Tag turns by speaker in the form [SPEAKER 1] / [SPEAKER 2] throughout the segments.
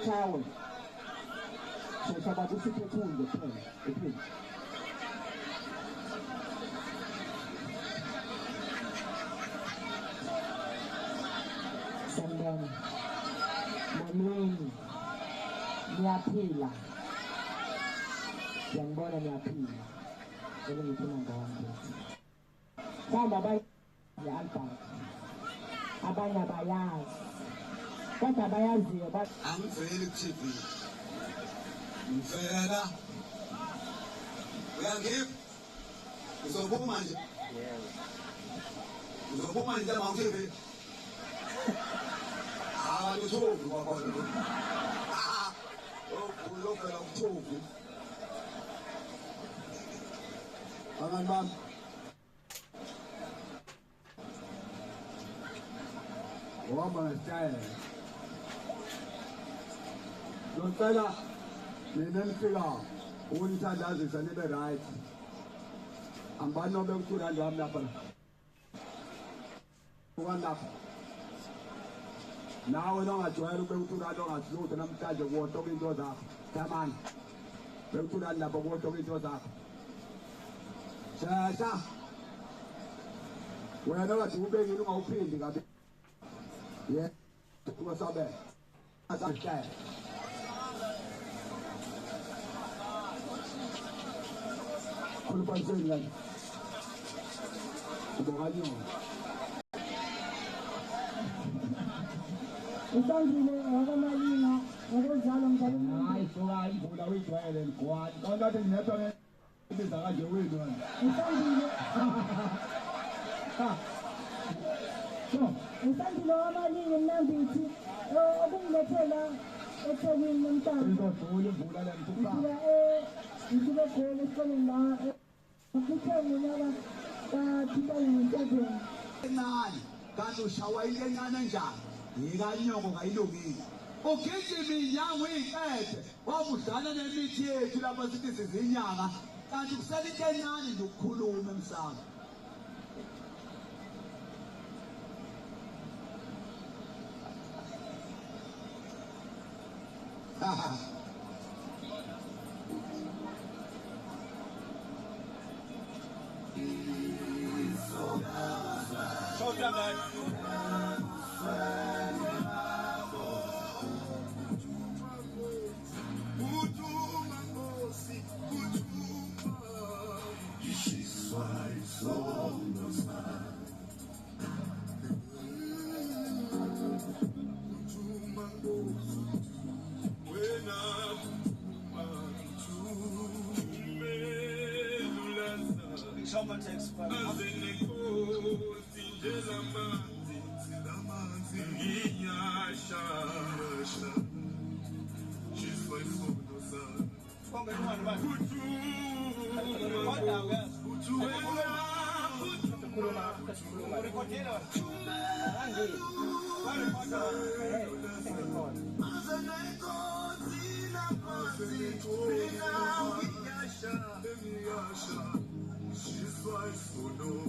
[SPEAKER 1] Amaqhawe. Shesha baba usiphe kuphela. Uphinde. Sanibona. Molweni. Niyaphila. Ngiyangibona niyaphila. Vele ngiphuma ngawami. Mhlawumbe abanye le-album. Abanye abayazi. Kodwa abayaziyo
[SPEAKER 2] Angiveli ku-TV. Ngivela. Uyangipha? Ngizobuma nje. Ngizobuma nje ma ku-TV. Hayi uthovi kwakhona. Ah, uyovela kuthovi. Abangani bami. Uhamba ngesitayela. Ngicela nina nifika ukunithandazisa nibe right. Angibani nobe kuthula wami lapha. Ubani lapha? Nawe nongajwayela ube uthula ongathi lutho namhlanje kuwohloka into zakho. Thamani. Bekuthula lapho kuwohloka into zakho. Shesha. Wena wathi ubekile ungawuphindi kabi. Yeah. Kubasabe. Asahlele. Khuluphaniseni kanje. Ubonganyo.
[SPEAKER 3] Usandile wakamalinga ngokuzalwa mzali.
[SPEAKER 2] Hayi suka imvula uyijwayele mgwani. Kanti athi nginethwa ibiza kanje wenu wena.
[SPEAKER 3] Usandile.
[SPEAKER 2] So,
[SPEAKER 3] Usandile wamalinga mnambithi okungilethela eThekwini namhlanje.
[SPEAKER 2] Izodlula imvula le mthupha.
[SPEAKER 3] Ngifika eGoli esikoleni la ngithe ngonyaka ka-2007.
[SPEAKER 2] Encane kanti ushawa into encane enjani? Yikanyoko kayilungile. Ugijima inyanga uyiqede wabudlala nemithi yethu lapha sithi sizinyanga kanti kusele into encane nje ukukhuluma emsamo.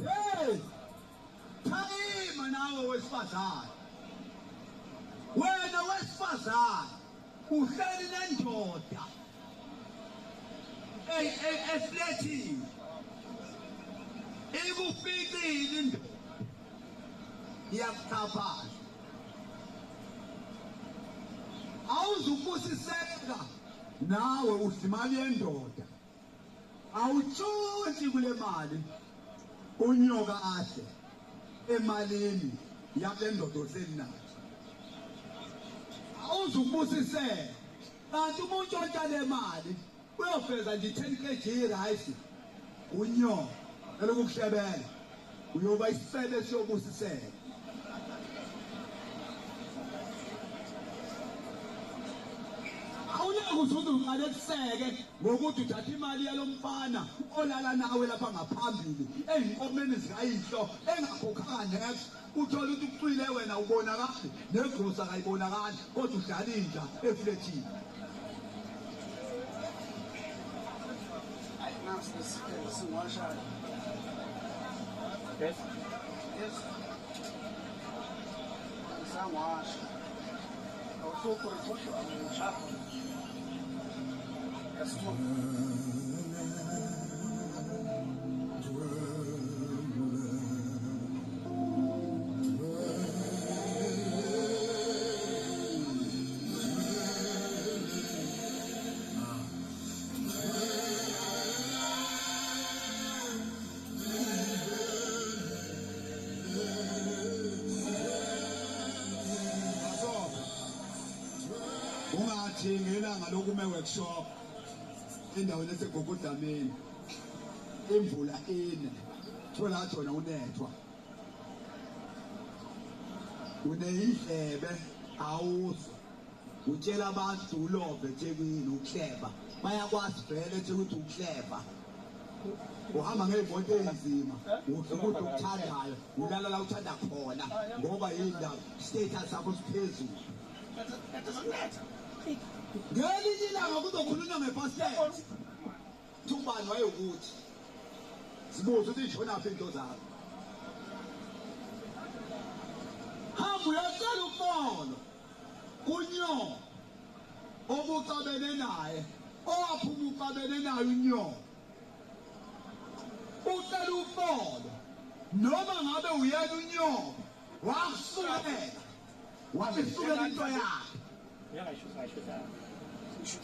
[SPEAKER 2] Hey! Time nawe wesifazane. Wena wesifazane uhleli nendoda eflethini. Ikufikile indoda. Iyakuxhaphaza. Awuzubusiseka nawe udla imali yendoda. Awutshontshi kule mali. Unyoka ahle emalini yakule ndoda ohleli nayo. Awuzubusiseka. Kanti uma untshontsha le mali uyofeza nje 10 kg rice. Unyoka elokukuhlebela uyoba isifebe siyobusiseka. Awuneke uzuze unqalekiseke ngokuthi uthatha imali yalomfana olala nawe lapha ngaphambili ey'nkomeni zikayihlo engakhokhanga next. Uthole ukuthi ucwile wena ubonakali negrosa akayibonakali kodwa udlala inja eflethini.
[SPEAKER 4] Yes. Yes.
[SPEAKER 2] Ungathi ngelanga lokume workshop endaweni eseGogodlamini imvula ine thola thona unethwa uneyidlebe awuzwa utshela abantu ulove eThekwini ukuhleba bayakwazi vele eThekwini ukuhleba uhamba ngey'moto ey'nzima ukuthi ukuthandayo ulala la uthanda khona ngoba yindaba status sakho siphezulu. Ngelinye ilanga kuzokhulunywa ngepasente ubani wayewukuthi sibuze ukuthi ishonaphi into zakho. Hamba uyocela uxolo kuNyoko obuxabene naye owaphuma uxabene naye uNyoko ucela uxolo noma ngabe uyena uNyoko wakusukela wasukela into yakhe.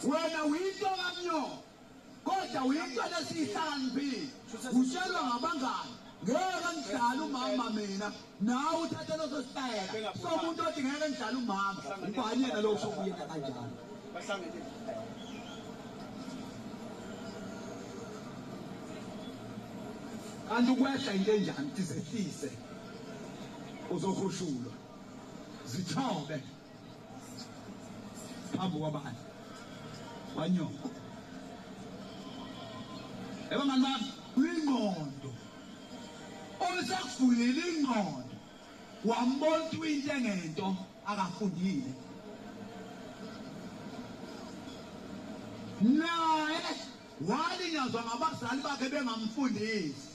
[SPEAKER 2] Wena uyinto kaNyoko kodwa uyinto lesiyihlakaniphile utshelwa ngabangani ngeke ngidlale umama mina nawe uthathe leso sitayela somuntu othi ngeke ngidlale umama ubani yena lo usokuyena kanjalo. Kanti ukwehla into enjani tizehlise uzokhushulwa zithobe phambi kwabantu wanyoko. Ebangani bami uyingqondo omsakuvulile ingqondo wambona into engento akafundile naye walinyazwa ngabazali bakhe bengamfundisi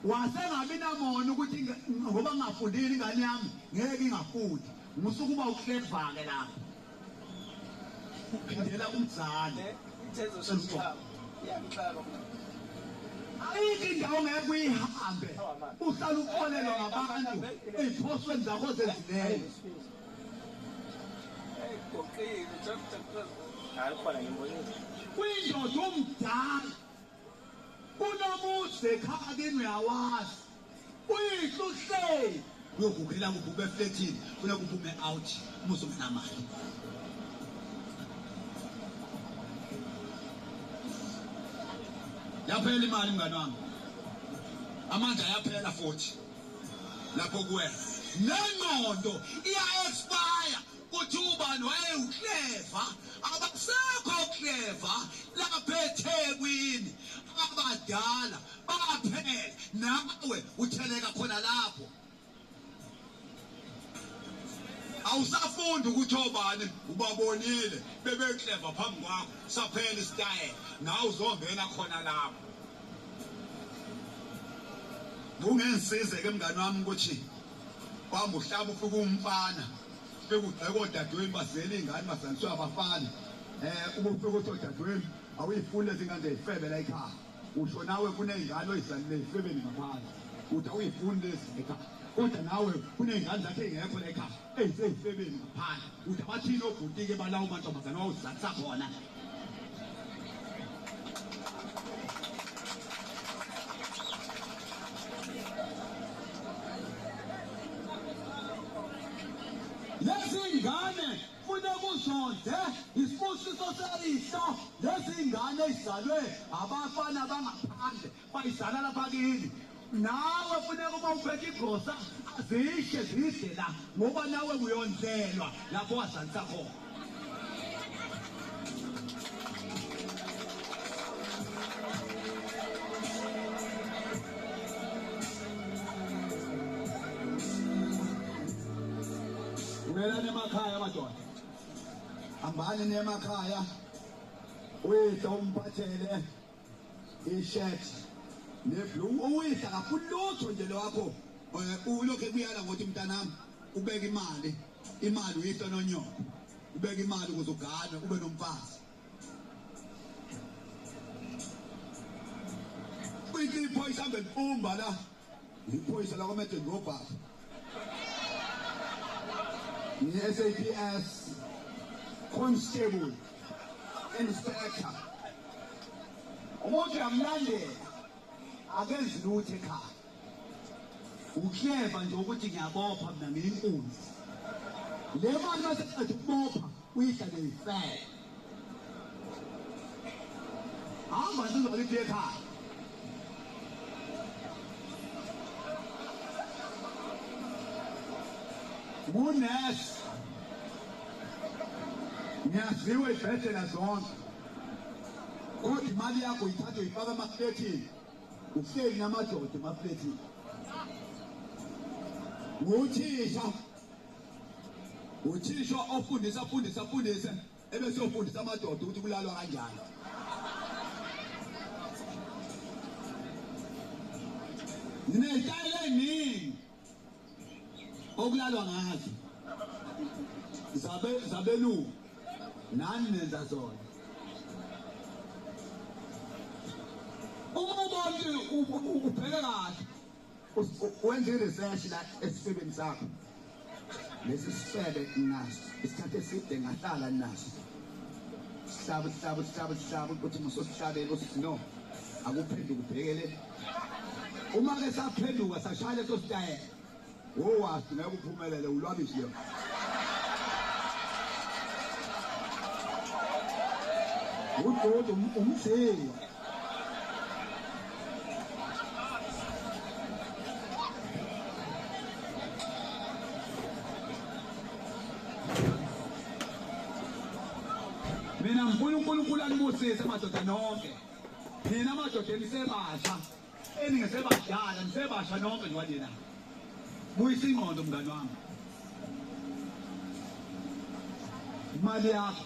[SPEAKER 2] wasengabi namona ukuthi ngoba ngingafundile ingane yami ngeke ingafundi ngusukuba uhleva-ke lapho phindela kumzali. Ayikho indawo ngeke uyihambe uhlala uxolelwa ngabantu ey'phosweni zakho ozenzileyo. Kwindoda umdala unomuzi ekhaya kini uyawazi uyihlo uhleli uyogugela kuphi ube efletini funeka uphume out uma usungenamali. Yaphela imali mngani wami amandla ayaphela futhi lapho kuwena nengqondo iya-expire kuthi ubani wayewukleva abasekho ukleva lapha eThekwini abadala baphela nawe utheleka khona lapho. Awusafundi ukuthi obani ubabonile bebekleva phambi kwakho saphela isitayela nawe uzongena khona lapho. Kungengisize-ke mngani wami ukuthi kwamba uhlaba ufike umfana ufike ugxeka odadewenu bazele iy'ngane bazaliswe abafana uma ufike uthi odadewenu awuyifuni lezi ngane zey'febe la ekhaya usho nawe kuney'ngane oyizalile ey'febeni ngaphandle uthi awuyifuni lezi ekhaya kodwa nawe kuney'ngane zakhe ey'ngekho la ekhaya ey'sey'febeni ngaphandle uthi abathini obhuti-ke balawo mantombazane wawuzalisa khona. Lezi ngane funeka uzondle isibusiso seyihlo lezi ngane ezizalwe abafana bangaphandle bayizala lapha kini nawe funeka uma uphethe igrosa azishe zidle la ngoba nawe uyondlelwa lapho wazalisa khona. Buyelani emakhaya madoda hambani niye emakhaya uyihlo umphathele ishirt neblue uyihla kakhulu lutho nje lwakho ulokhu ekuyala ngokuthi mntanami ubeka imali imali uyihlo nonyoko Ubeka imali ukuze ugane ube nomfazi. Kuyinto iphoyisa hambe lifumba la. Iphoyisa la kwaMeden Robert. Ngi-SAPS constable inspector. Umuntu uyamlandela akenzi lutho ekhaya. Ukleva nje ukuthi ngiyabopha mina ngiyinkunzi. Le mali maseqeda ukubopha uyidla neyifele. Hamba sizolithi ekhaya. Ngunesi. Ngiyaziwa ibhedlela zonke. Kodwa imali yakho uyithatha uyifaka emafletini. Uhleli namadoda emafletini. Nguthisha. Uthisha ofundisa afundise afundise ebese uyofundisa amadoda ukuthi kulalwa kanjani. Nginezitayela eziningi okulalwa ngazo. Zabelungu nani nenza zona. Uma ubona ubheke kahle wenze i-research la esifebeni sakho. Lesi sifebe naso isikhathi eside ngahlala naso. Sihlaba sihlaba sihlaba sihlaba ukuthi musosihlabela usithi no akuphenduka ubhekele. Uma ke saphenduka sashaya leso sitayela. Wowazi ngeke uphumelele ulwabishi leyo. Udodi umdliwa. Mina ngifuna uNkulunkulu anibusise madoda nonke. Nina madoda enisebasha, eningesebadala, nisebasha nonke nje nina. Buyisa ingqondo mngani wami. Imali yakho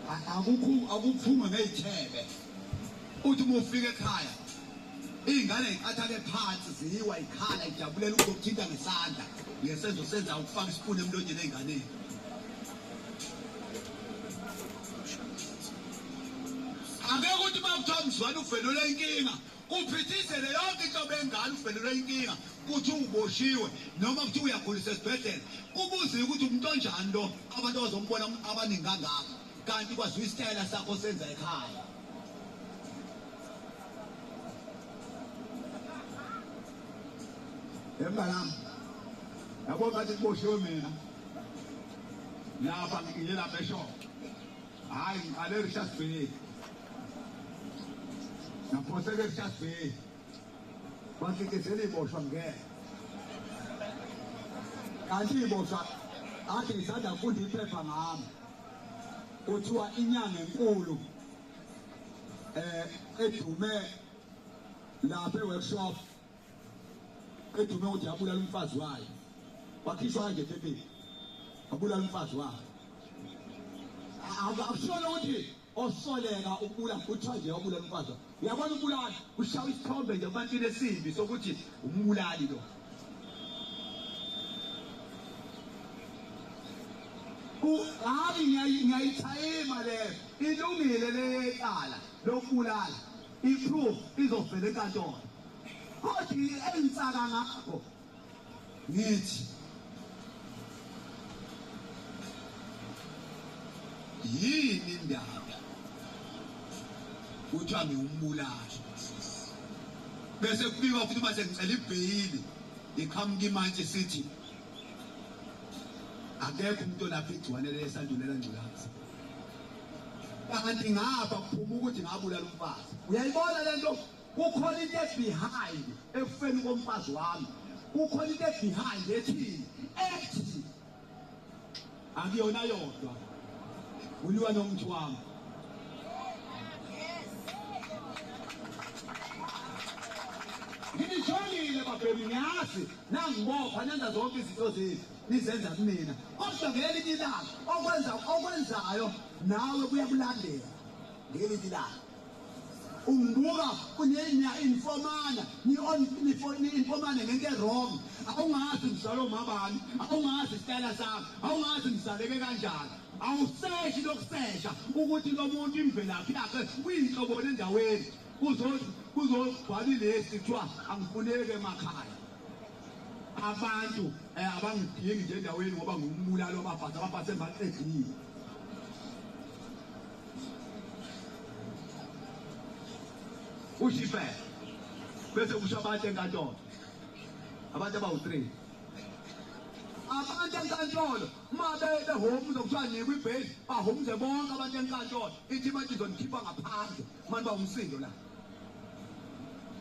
[SPEAKER 2] akukho akuphume ngeyithebe. Uthi uma ufika ekhaya iy'ngane yiqathake phansi ziwa ikhala ijabulela ukuzokuthinta ngesandla ngesenzo senza ukufaka isipuni emlonyeni ey'nganeni. Akekho ukuthi uma kuthiwa mzwane uvelelwe inkinga kuphithizele yonke inhlobo yengane uvelelwe inkinga kuthi uboshiwe noma kuthi uyagulisa esibhedlela kubuziwe ukuthi umuntu onjani lo abantu abazombona abaningi kangaka kanti kwaziwa isitayela sakho senza ekhaya. Emnganami yabo ngathi kuboshiwe mina lapha ngiye lapha eshop. Hayi ngiqale Richards Bay. Ngaphoseka eRichards Bay. Bahlekezela iboshwa ngeke. Kanti iboshwa ade ngisanda kufunda iphepha ngami. Kuthiwa inyanga enkulu edume lapha e-workshop edume ukuthi yabulala umfazi wayo. Wakhishwa kanje ephepheni. Wabulala umfazi wayo. Akushona ukuthi osoleka ukubulala kuthiwa nje wabulala umfazi. Uyabona ukubulala ushaya isithombe nje ebantwini esimbi sokuthi umbulali lo. Hayi ngiyayithayima le ilungile le icala lokubulala i-proof izovela enkantolo. Kodwa engisaka ngakho ngithi yini indaba kuthiwa ngiwumbulali bese kubikwa futhi uma sengicela ibheyili iqhamuka imantshi sithi akekho umuntu olapha igciwane lesandulela ngculazi. Kanti ngapha kuphuma ukuthi ngabulala umfazi. Uyayibona lento? Kukhona into behind ekufeni komfazi wami. Kukhona into behind ethini ethi akuyona yodwa uliwa nomthi wami. Nginijongile babhemi ngiyazi nangibopha nenza zonke izinto zenu nizenza kumina kodwa ngelinye ilanga okwenza okwenzayo nawe kuyakulandela ngelinye ilanga. Ungibuka niya-informana, ni-informane ngento e-wrong. Awungazi mzalo mabani, awungazi isitayela sami, awungazi ngizaleke kanjani. Awuseshi lokusesha ukuthi lo muntu imvelaphi yakhe uyinhloboni endaweni. Kuzogcwala ilesi kuthiwa angifuneki emakhaya. Abantu abangidingi nje endaweni ngoba ngumbulali wabafazi, abafazi embaqedile. Ushife bese kusho abantu enkantolo, abantu abawu-3. Abantu enkantolo uma behomza kuthiwa nikwa ibheli, bahomze bonke abantu enkantolo. Ithi manje izonikhipha ngaphandle manje bawumsindo la.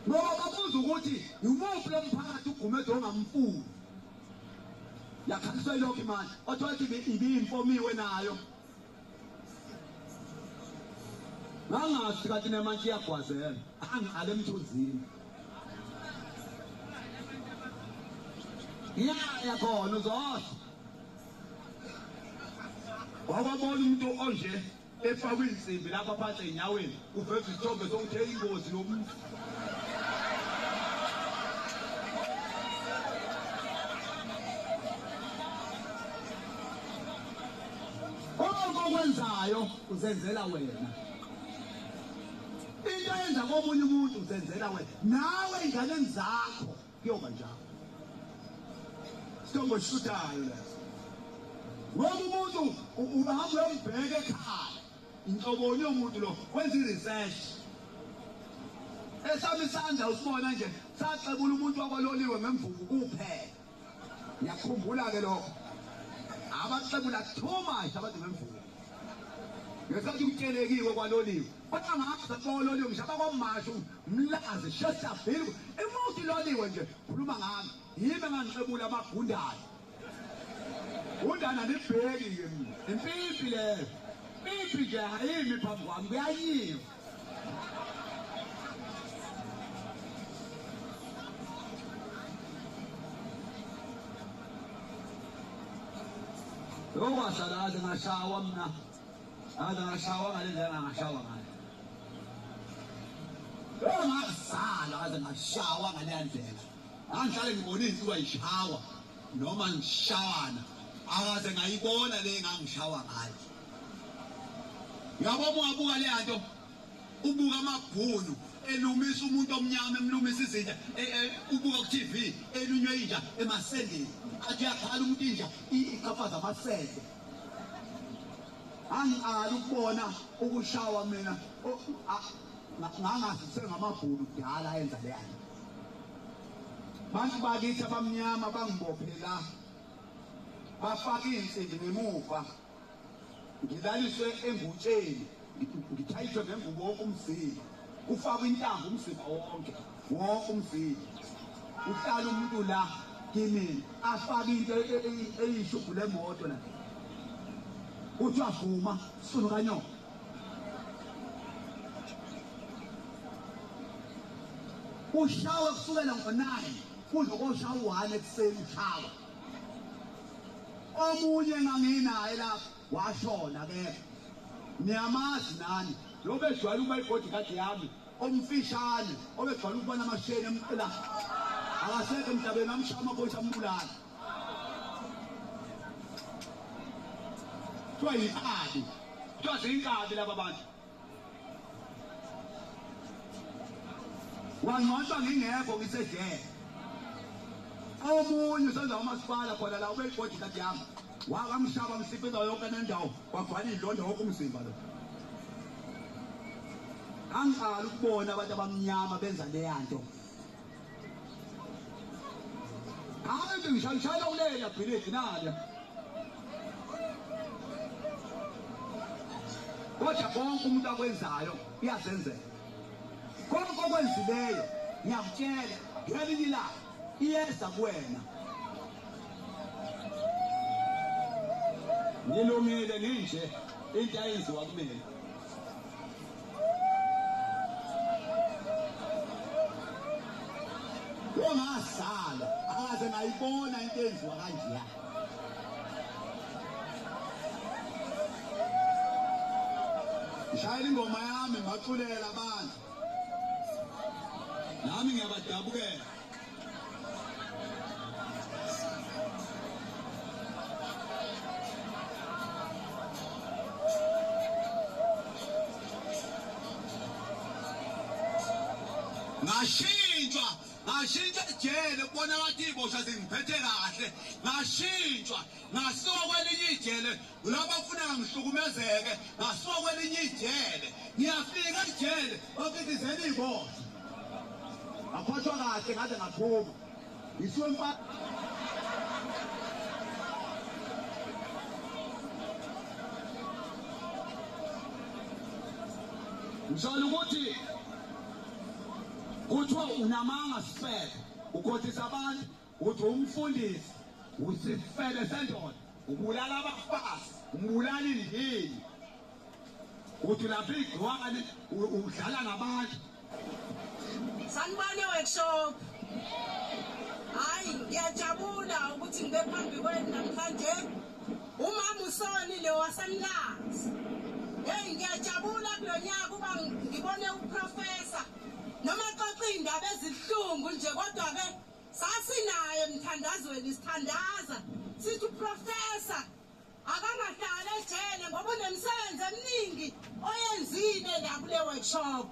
[SPEAKER 2] Ngoba babuza ukuthi yimuphi lo mphakathi uGumede ongamfuni. Yakhaliswa ilokhu manje, othola ukuthi ibiyinfomiwe nayo. Ngangazi kanti nemantshi iyagwazela, angiqale emthunzini. Ngiyaya khona uzosho. Wakwabona umuntu onje efakwe insimbi lapha phansi enyaweni, uveza isithombe sokuthi ingozi yomuntu. Konke okwenzayo uzenzela wena. Into eyenza komunye umuntu uzenzela wena. Nawe ey'nganeni zakho kuyoba njalo. Isithombe osishuthayo leso. Ngoba umuntu uhamba uyombheka ekhaya. Inhloboni yomuntu lo wenza i-research. Esami isandla usibona nje saxebula umuntu wakwaloliwe ngemvubu kuphela. Ngiyakhumbula-ke lokho. Abaxebula too much abantu ngemvubu. Ngesikhathi kutselekiwe kwaloliwe. Kodwa ngazi kololiwe ngisho abakwamashu Mlazi Chesterfield imuthi loliwe nje khuluma ngami. Yimi engangixebula amagundane. Gundana nibheki-ke mina. Impimpi leyo. Impimpi nje ayimi phambi kwami kuyayiwa. Yokwasala aze ngashawa mina. Aze ngashawa ngale ndlela ngashawa ngayo. Ngazalwa aze ngashawa ngale ndlela. Ngangihlale ngibona iy'nsuku ayishawa noma ngishawana. Akaze ngayibona le engangishawa ngayo. Uyabo uma ungabuka le nto, ubuka amabhunu elumisa umuntu omnyama, emlumisa izinja, ubuka ku-TV elunywe inja emasendeni. Athi uyakhala umuntu inja iqhafaza amasende. Angiqali ukubona ukushawa mina. Ngangazi sengamabhunu kudala enza le nto. Bantu bakithi abamnyama bangibophe la. Bafaka iy'nsimbi ngemuva. Ngilaliswe engutsheni, ngithayishwe ngengubo wonke umzimba. Kufakwe intambo umzimba wonke, wonke umzimba. Uhlala umuntu la kimina, afake into eyishubhu lemoto la. Uthi uyavuma, sunu kanyoka. Ushawe kusukela ngo-9 kuze koshawa u-1 ekuseni ushawa. Omunye enganginaye lapha washona kekho. Niyamazi nani lo bejwayele ukuba i-bodyguard yami omfishane obejwayele ukuba namasheni emqela. Akasekho emhlabeni, amshaya amaphoyisa ambulala. Kuthiwa yinkabi, kuthiwa ziyinkabi laba bantu. Wangcwatshwa ngingekho ngisejele. Omunye usenza umasipala khona la ube-bodyguard yami. Wakamshaba msiphiza yonke nendawo, kwagcwala iy'londa wonke umzimba lo. Angiqali ukubona abantu abamnyama benza leya nto. Hayi ngishayela kulela bhilidi nale. Kodwa konke umuntu akwenzayo uyazenzela. Konke okwenzileyo ngiyakutshela ngelinye ilanga iyeza kuwena. Ngilungile nginje into ayenziwa kumina. Ongazalwa akaze ngayibona into enziwa kanjeya. Ngishayela ingoma yami ngaculela abantu. Nami ngiyabadabukela. Ngashintshwa, ngashintsha ejele kubona ngathi iboshwa zingiphethe kahle. Ngashintshwa, ngasuka kwelinye ijele lapho kufuneka ngihlukumezeke, ngasuka kwelinye ijele. Ngiyafika ejele, bakithizela iboshwa. Ngaphathwa kahle ngaze ngaphuma. Ngisuke ngisholo ukuthi kuthiwa unamanga sifele, ukhohlisa abantu, uthi umfundisi, usifele sendoda, ubulala abafazi, umbulala indini, uthi lapha igciwane udlala ngabantu.
[SPEAKER 5] Sanibona workshop. Hayi, ngiyajabula ukuthi ngibe phambi kwenu namhlanje. Umama uSoni lo waseMlazi. Hey, ngiyajabula kulonyaka uba ngibone uprofessor. Noma xoxa indaba ezihlungu nje kodwa ke sasinaye emthandazweni sithandaza. Sithi uprofessor akangahlala ejele ngoba unemsebenzi eminingi oyenzile la kule workshop.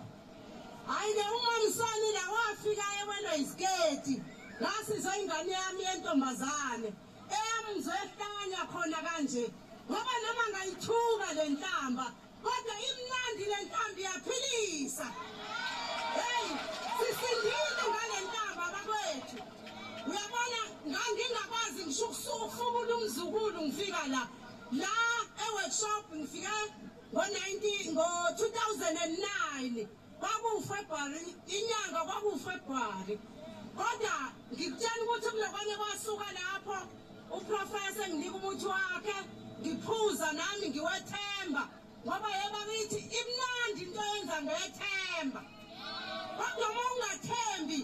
[SPEAKER 5] Hayi le umamsani la wafika ewelwe isiketi. Ngasizwa ingane yami yentombazane eyamzwe ehlanya khona kanje ngoba noma ngayithuka le nhlamba kodwa imnandi le nhlamba iyaphilisa. Hey, sisindile ngale nhlamba bakwethu. Uyabona ngangingakwazi ngisho ukufukula umzukulu ngifika la e-workshop ngifike ngo-2009. KwakuFebruary, inyanga kwakuFebruary. Kodwa ngikutshela ukuthi kulokwane kwasuka lapho uprofessor nginika umuthi wakhe ngiphuza nami ngiwethemba ngoba yeba kithi imnandi into yenza ngethemba. Kodwa uma ungathembi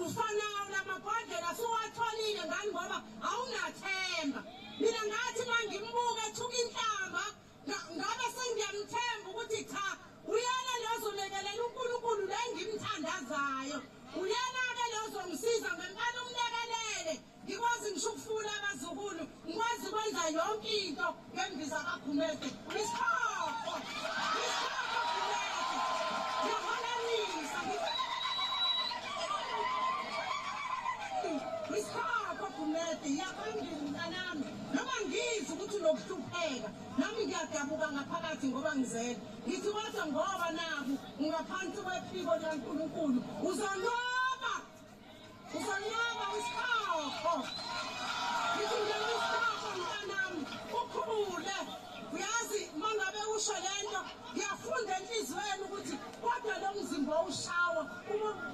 [SPEAKER 5] ufana lamabhodlela suwatholile ngani ngoba awunathemba. Mina ngathi mangimbuka ethuka inhlamba ngabe sengiyamthemba ukuthi cha uyena lozolekelela uNkulunkulu le ngimthandazayo. Uyena-ke lozongisiza ngempela umlekelele ngikwazi ngisho ukufuna abazukulu ngikwazi ukwenza yonke into ngembiza kaGumede. Isikhokho, isikhokho Gumede, ngiyahalalisa. Isikhokho Gumede, iyaphambili mntanami. Noma ngizwa ukuthi unokuhlupheka nami ngiyadabuka ngaphakathi ngoba ngizele. Ngithi kodwa ngoba naku ungaphansi kwephiko likaNkulunkulu uzonqoba, uzonqoba isikhokho. Ngithi ngena isikhokho mntanami ukhule. Uyazi uma ngabe usho le nto ngiyafunda enhliziyweni ukuthi kodwa lo mzimba owushawa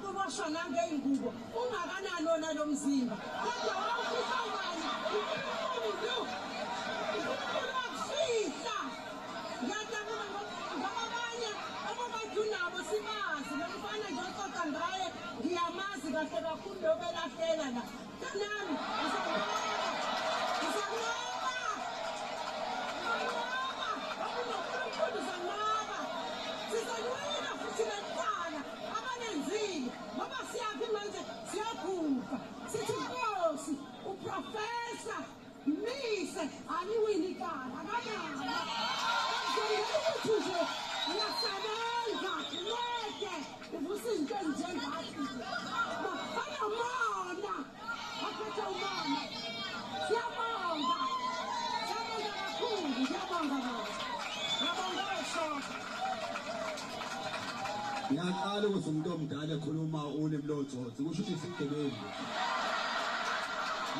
[SPEAKER 5] uboshwa nangey'ngubo ungakanani wona lo mzimba kodwa wawufihla ubani? uNkulunkulu, uNkulunkulu wakufihla. Ngiyadabuka ngoba abanye abobadu nabo sibazi lo mfana nje oxoxa ngaye ngiyamazi kahle kakhulu lo belahlela la. Mntanami uzonqoba, uzonqoba, uzonqoba, uNkulunkulu uzonqoba. Sizolwela futhi lentwana abanenzile ngoba siyaphi manje siyaguga. Sithi Nkosi uprofessor mise aliwini icala akanalo. Ukuthi nje uyasebenza ngeke uvusa izinto ezinjengathi nje. Banomona, baphethe umona. Siyabonga, siyabonga kakhulu, ngiyabonga baba. Ngiyabonga workshop.
[SPEAKER 2] Ngiyaqala ukuthi umuntu omdala ekhuluma ulimi lotsotsi kusho ukuthi isigebengu.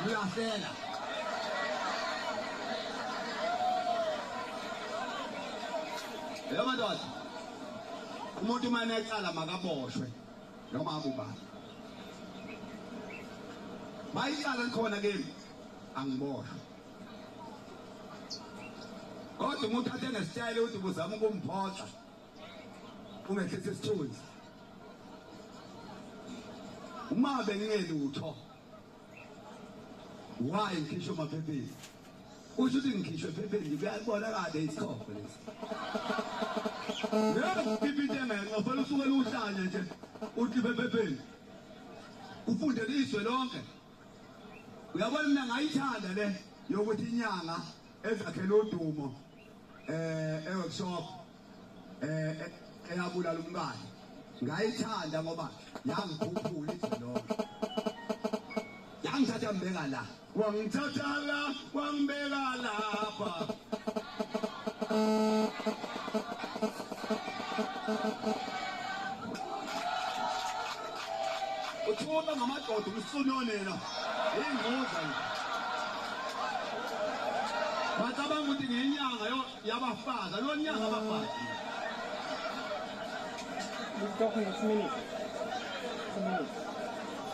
[SPEAKER 2] Ngiyahlela. Yebo madoda, umuntu uma enecala makaboshwe noma abubani. Bayicala likhona kimi angiboshwe. Kodwa umuntu athe ngesitayela ukuthi uzama ukumphoxa ungehlisa isithunzi. Uma bengingelutho why ngikhishwe emaphepheni? Usho ukuthi ngikhishwe ephepheni kuyabonakala isikhokho lesi. Yebo, khipha into engekho, fanele usuke uhlanye nje. Uthi bebebeni. Ufunde izwe lonke. Uyabona mina ngayithanda le yokuthi inyanga ezakhela udumo e-workshop eyabulala umkakhe. Ngayithanda ngoba yangikhuphula izwe lonke. Yangithatha ngibeka la. Wangithatha la, wangibeka lapha. Uthula ngamadoda umsunonena. Ingoza nje. Bacabanga ukuthi ngenyanga yabafazi, alonyanga abafazi.
[SPEAKER 4] He's talking 2 minutes. 2 minutes.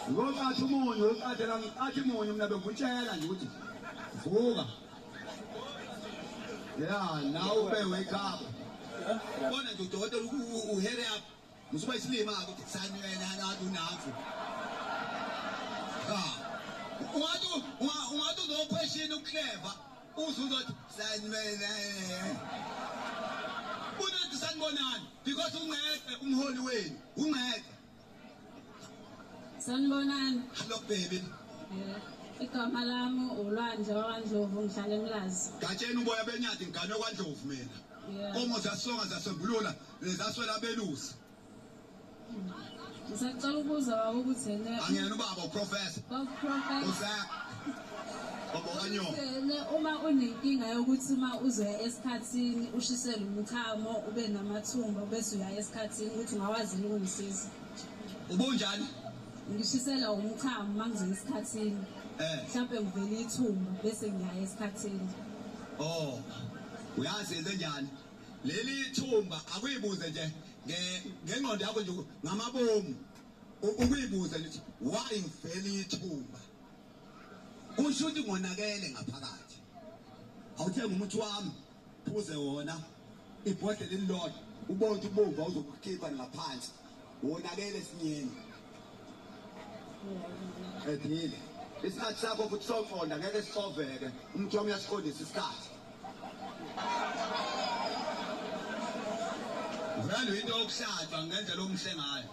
[SPEAKER 2] Ngoqatha umunyu, uqathela ngiqatha umunyu mina bengutshela nje ukuthi vuka. Yeah, now be wake up. Bona nje udokotela u-hurry up. Musuba isilima ukuthi sanwena nathi unapho. Ha. Ungathi uzoquestion uclever. Uzuzothi sanwena. Unathi sanibonani because ungeke umholi wenu, ungeke.
[SPEAKER 6] Sanibonani.
[SPEAKER 2] Hello baby.
[SPEAKER 6] Igama lami uLwandle wakwaNdlovu, ngihlala eMlazi.
[SPEAKER 2] Gatsheni uboya benyathi ngigane kwaNdlovu mina. Nkomo zasonga zasembulula zaswela abelusi.
[SPEAKER 6] Ngisacela ukubuza baba ukuthi ene
[SPEAKER 2] angiyena ubaba uprofessor.
[SPEAKER 6] Uprofessor.
[SPEAKER 2] Babokanyo.
[SPEAKER 6] Uma unenkinga yokuthi uma uzoya esikhathini ushisele umchamo ube namathumba bese uya esikhathini ukuthi ungawazi ukungisiza.
[SPEAKER 2] Ubunjani?
[SPEAKER 6] Ngishisela umchamo mangizoya esikhathini. Mhlawumbe ngivele ithumba bese ngiya esikhathini.
[SPEAKER 2] Oh. Uyazi enzenjani? Leli thumba akuyibuze nje ngengqondo yakho nje ngamabomu. Ukuyibuze nje why ngivele ithumba? Kusho ukuthi ngonakele ngaphakathi. Awuthenga umuthi wami, phuze wona ibhodlela elilodwa, ubone ukuthi ubomvu awuzokukhipha ngaphansi. Wonakele sinyeni. Edile. Isikhathi sakho futhi soqonda ngeke sicoveke. Umuthi wami uyasiqondisa isikhathi. Vele into yokuhlatshwa ngendlela omhle ngayo.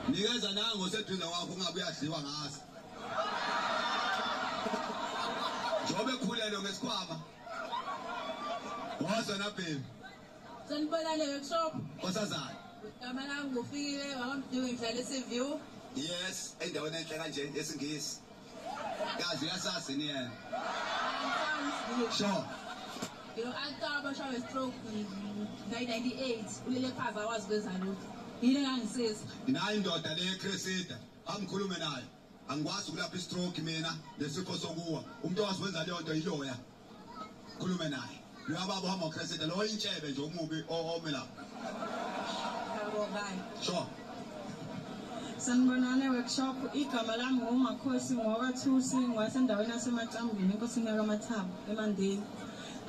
[SPEAKER 2] Nikeza nango seduze kwakho ungabe uyadliwa ngaso. Njengoba ekhulelwe ngesikhwama. Wazo na baby.
[SPEAKER 6] Sanibonani workshop.
[SPEAKER 2] Nkosazana.
[SPEAKER 6] Igama lami nguFikile wakwaMduku ngihlala eSeaview.
[SPEAKER 2] Yes, endaweni enhle kanje yesiNgisi. Kazi uyasazi ni yena. Sure.
[SPEAKER 6] You know, I got a stroke in 1998. Ulele phansi akwazi ukwenza lutho. Yini engangisiza?
[SPEAKER 2] Nayi indoda le eCresida, angikhulume nayo. Angikwazi ukulapha istroke mina nesifo sokuwa. Umuntu owazi wenza leyo nto yiloya. Khulume naye. Loya baba uhamba uCresida lo intshebe nje omubi ome lapha.
[SPEAKER 6] Yabo bye.
[SPEAKER 2] Sure.
[SPEAKER 3] Sanibonani workshop, igama lami nguMakhosi ngowakwaThusi, ngiwasendaweni yaseMacambini enkosini yakaMathabo eMandeni.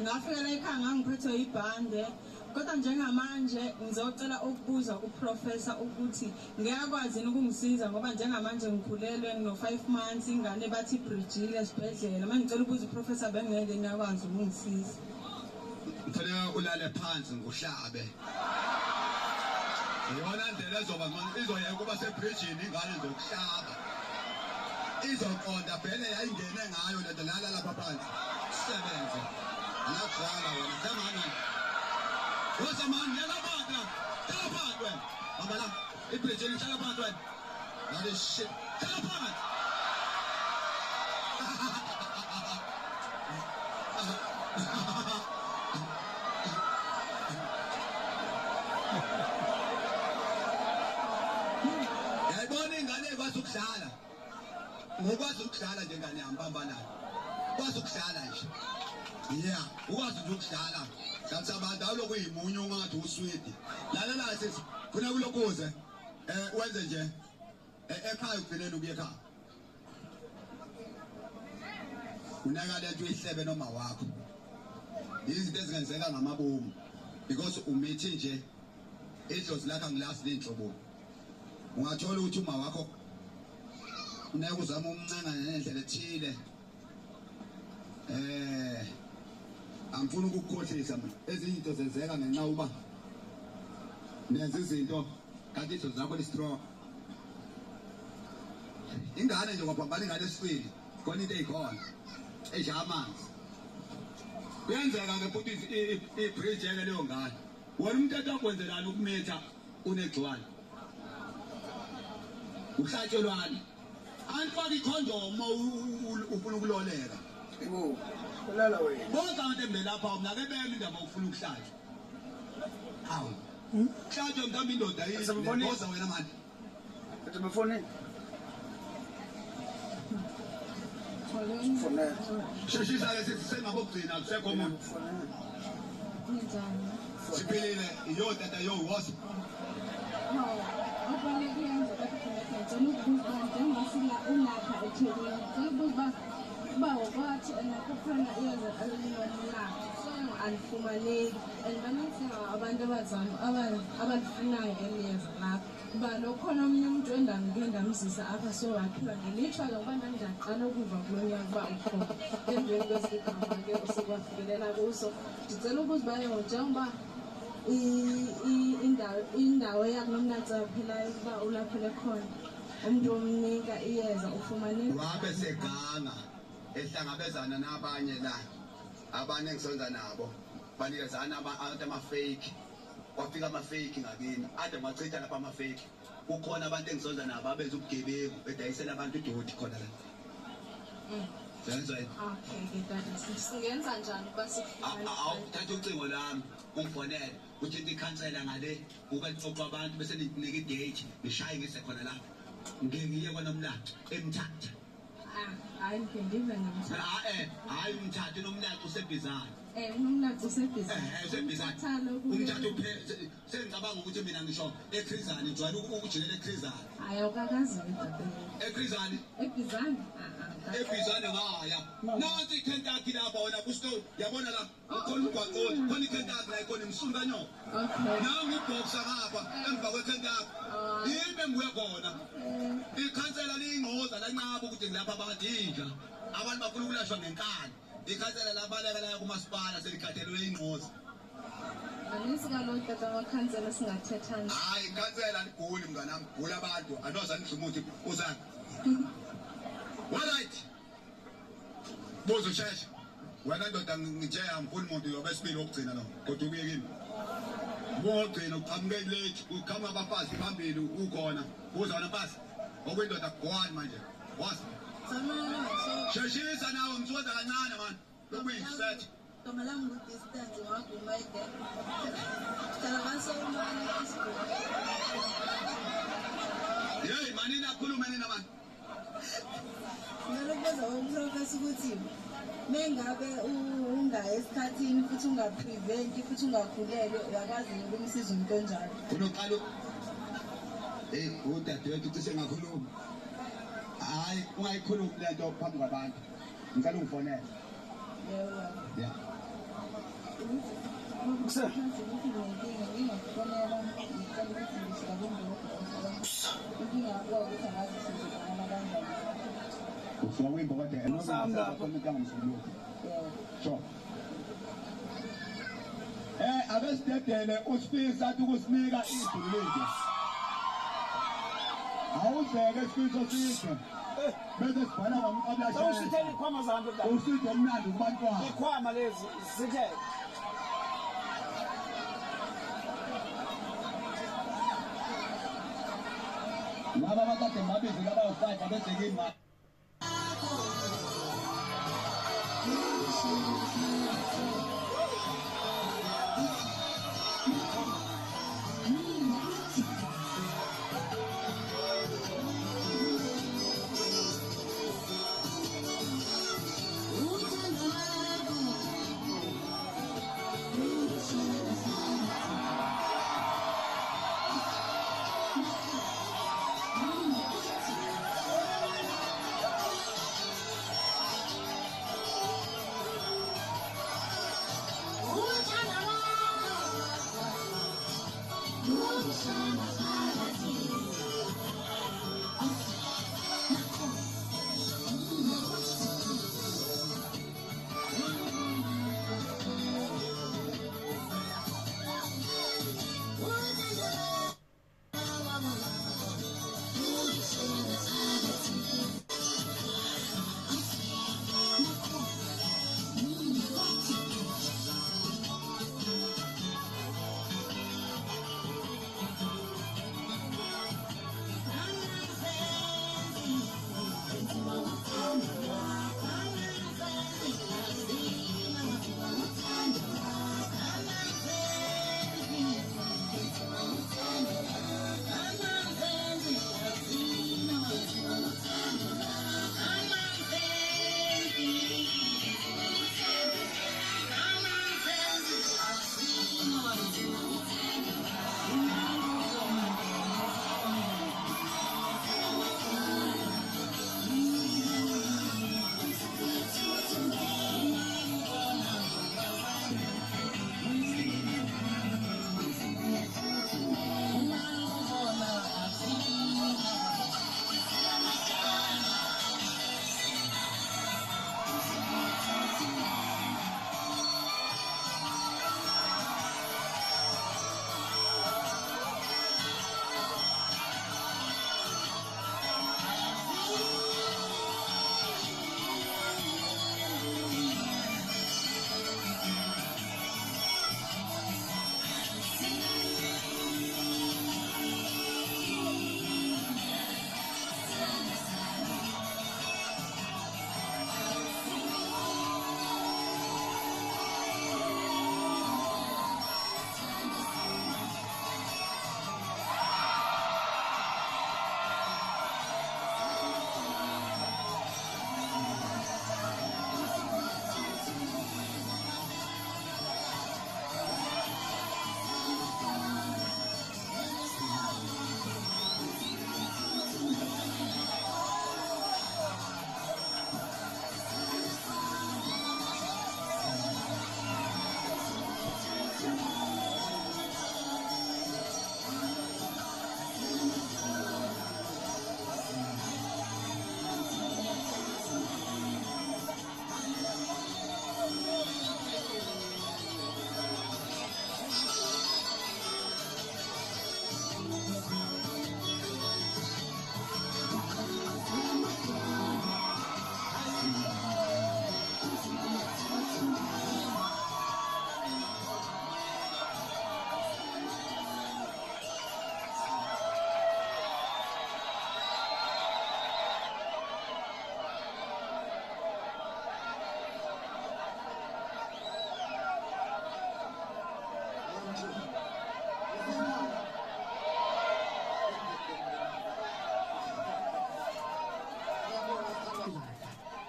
[SPEAKER 3] Ngafika la ekhaya ngangiphethwe ibhande, kodwa njengamanje ngizocela ukubuza kuprofessor ukuthi ngiyakwazi yini ukungisiza ngoba njengamanje ngikhulelwe ngino-5 months, ingane bathi ibridgile esibhedlela. Manje ngicela ukubuza uprofessor bengeke ngiyakwazi ukungisiza.
[SPEAKER 2] Kufanele ulale phansi ngikuhlabe. Iyona ndlela ezoba ngcono izoyeka ukuba sebridgini ingane ngizokuhlaba. Izoqonda vele yayingene ngayo lento lala lapha phansi. Sebenze. Anakudlala wena. Jamani. Woza mani lala phansi la. Hlala phansi wena. Hamba la. Ibridgini hlala phansi wena. That is shit. Hlala phansi. Yayibona ingane ekwazi ukudlala. Ngokwazi ukudlala nje ingane yami bamba nayo. Kwazi ukudlala nje. Yeah, ukwazi nje ukudlala. Mhlawumbe abantu awulokhu uyimunye ungathi uswidi. Lalela sisi, funa kulokuze wenze nje ekhaya ugcineni ukuya ekhaya. Unaka lento uyihlebe noma wakho. Izinto ezingenzeka ngamabomu because umithi nje idlozi lakho angilazi lenhlobo. Ungathola ukuthi uma wakho uneke uzama umncenga ngendlela ethile. Angifuni ukukukhohlisa mina. Ezinye izinto zenzeka ngenxa uba nenza izinto Kanti idlozi lakho li-strong. Ingane nje kwaphambana ingane esifile, khona into eyikhona eshaya amanzi. Kuyenzeka-ke futhi i-bridge-ke leyo ngane. Wena umthetho wakwenzelani ukumitha unegciwane? Uhlatshelwani? Anifake ikhondomu uma ufuna ukuloleka.
[SPEAKER 7] Yebo. Ulala wena.
[SPEAKER 2] Bonke abantu embelapha mna ke bemi indaba ufuna ukuhlatshwa. Hawu. Hlatshwa mhlawumbe indoda yini?
[SPEAKER 7] Asimfonini.
[SPEAKER 2] Boza wena manje.
[SPEAKER 7] Uthi befonini? Fonela.
[SPEAKER 2] Sheshisa ke sithi sengabokugcina akusekho umuntu.
[SPEAKER 7] Fonela.
[SPEAKER 6] Ninjani?
[SPEAKER 2] Siphilile iyo tata yo wosa.
[SPEAKER 6] Hawu, okubalulekile nje kodwa ngicela ukubuza uba njengoba ulapha eThekwini, ngicela ukubuza uba uba ngokwathi and kukhona iyeza elilonelapha so alifumaneki and banintsi abantu abazama abalifunayo eli yeza lapha. Uba nokhona omnye umntu endandike ndamzisa apha so waphila ngelishwa ke ngoba ndandiyaqala ukuva kulo nyaka uba ukhona emveni kwesigaba ke usekwafikelela kuso. Ndicela ukubuza uba ke njengoba indawo yakunomnatsi aphilayo ukuba ulaphele khona umntu omnika iyeza ufumaneka.
[SPEAKER 2] Wabe seganga ehlangabezana nabanye la abanye engisebenza nabo banikezana abantu ama-fake. Kwafika ama-fake ngakini ade ngwachitha lapha ama-fake. Kukhona abantu engisebenza nabo abenza ubugebengu bedayisela abantu udoti khona la. Senzwa yini?
[SPEAKER 6] Okay ke tata, singenza njani ukuba sikufumane?
[SPEAKER 2] Awuthatha ucingo lami ungifonele uthinta ikhansela ngale uke liqoqwa abantu bese ninika i-date nishaye ngise khona lapho. Ngike ngiye kwaNomlathi eMthatha.
[SPEAKER 6] Ah, hayi ngike ngive ngeMthatha.
[SPEAKER 2] Hhayi uMthatha uNomlathi useBhizana.
[SPEAKER 6] UNomlathi useBhizana.
[SPEAKER 2] Usebhizana.
[SPEAKER 6] Umthatha lo
[SPEAKER 2] Umthatha sengicabanga ukuthi mina ngisho eKhrizani ngijwayele ukujikela eKhrizani.
[SPEAKER 6] Hayi awukakazi tata.
[SPEAKER 2] EKhrizani?
[SPEAKER 6] EBhizana? Ah, ah.
[SPEAKER 2] EBhizana ngaya. Nansi iKentucky lapha wena kusto yabona la khona umgwaqo khona iKentucky la ikhona imsunu kanyoko.
[SPEAKER 6] Okay.
[SPEAKER 2] Nangu uBoxer ngapha emva kweKentucky. Yimi engibuye khona. Ikhansela liyingqoza lanqaba ukuthi ngilapha abantu inja. Abantu bafuna ukulashwa ngenkani. Ikhansela labaleka laya kumasipala selikhathelwe ingqoza.
[SPEAKER 6] Manintsi kaloku tata amakhansela singathetha nje.
[SPEAKER 2] Hayi ikhansela liguli mnganami, gula abantu. Anoza nidla umuthi uzana. All right. Buza usheshe. Wena ndoda ngithe angifuni umuntu yobesibili wokugcina lo. Kodwa ubuye kimi. Wogcina uqhamuke late, uqhamuka abafazi phambili ukhona. Buza wena mfazi. Okuyindoda gone manje. Woza. Sheshisa nawe ngithokoza kancane man. Lokuyiset.
[SPEAKER 3] Igama lami ngu-Distance ngwaGumede. Ngihlala kwaSolomane eSigodi.
[SPEAKER 2] Hey manini akhulume nina man.
[SPEAKER 3] Ngicela ukubuza umprofesa ukuthi mengabe ungayi esikhathini futhi ungapreventi futhi ungakhulelwe uyakwazi yini ukumsiza umuntu onjalo?
[SPEAKER 2] Unoqala hey udadewethu cishe ngakhuluma. Hayi ungayikhulumi lento phambi kwabantu. Ngicela ungifonele.
[SPEAKER 3] Yebo.
[SPEAKER 2] Yeah. Usuka kwimbokodo Sure. Abesidedele uSifiso athi ukusinika idulile. Awuzeke Sifiso sizwe. Bese sibhala ngomqablashe.
[SPEAKER 7] Sewusithele ikhwama zabantu la.
[SPEAKER 2] Uside omnandi kubantwana.
[SPEAKER 7] Ikhwama lezi zithele.
[SPEAKER 2] Laba abakade babize laba awu-5 abeze kimi.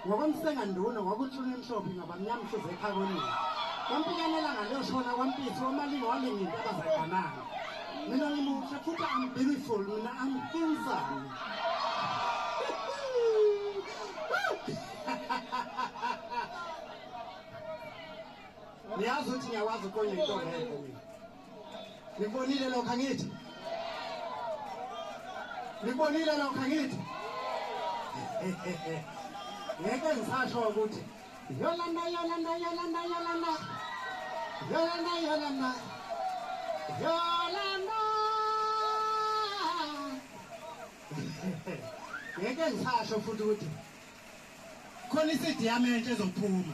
[SPEAKER 8] Ngokomsenganduna ngokuntshula emhlophe ngabamnyama mhluze ekhakonini. Kwampikanela ngaleyoshona kwampisi wamalinga walinga intaba zaganana. Mina ngimuhle futhi I'm beautiful, mina I'm handsome. Niyazi ukuthi ngiyakwazi ukonya intombi enhle mina. Nikubonile lokho angithi? Nikubonile lokho angithi? Ngeke ngisasho ukuthi Yolanda, Yolanda, Yolanda, Yolanda, Yolanda, Yolanda, Yolanda. Ngeke ngisasho futhi ukuthi khona isidi yami entsha ezophuma.